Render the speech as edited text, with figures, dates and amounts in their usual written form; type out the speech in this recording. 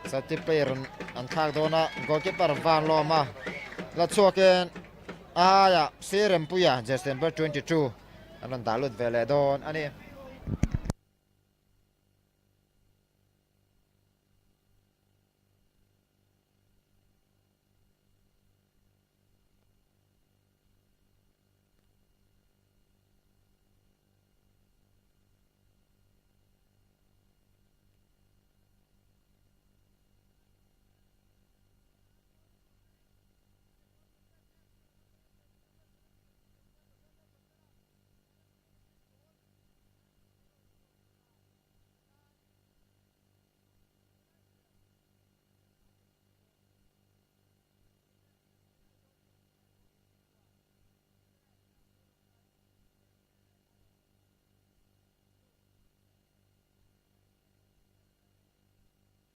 Celtic player an thlak dawn a, goalkeeper Van Lawma la chhuakin a aiah Sir Rempuia jersey number 22 an rawn dah lut ve leh dawn a ni.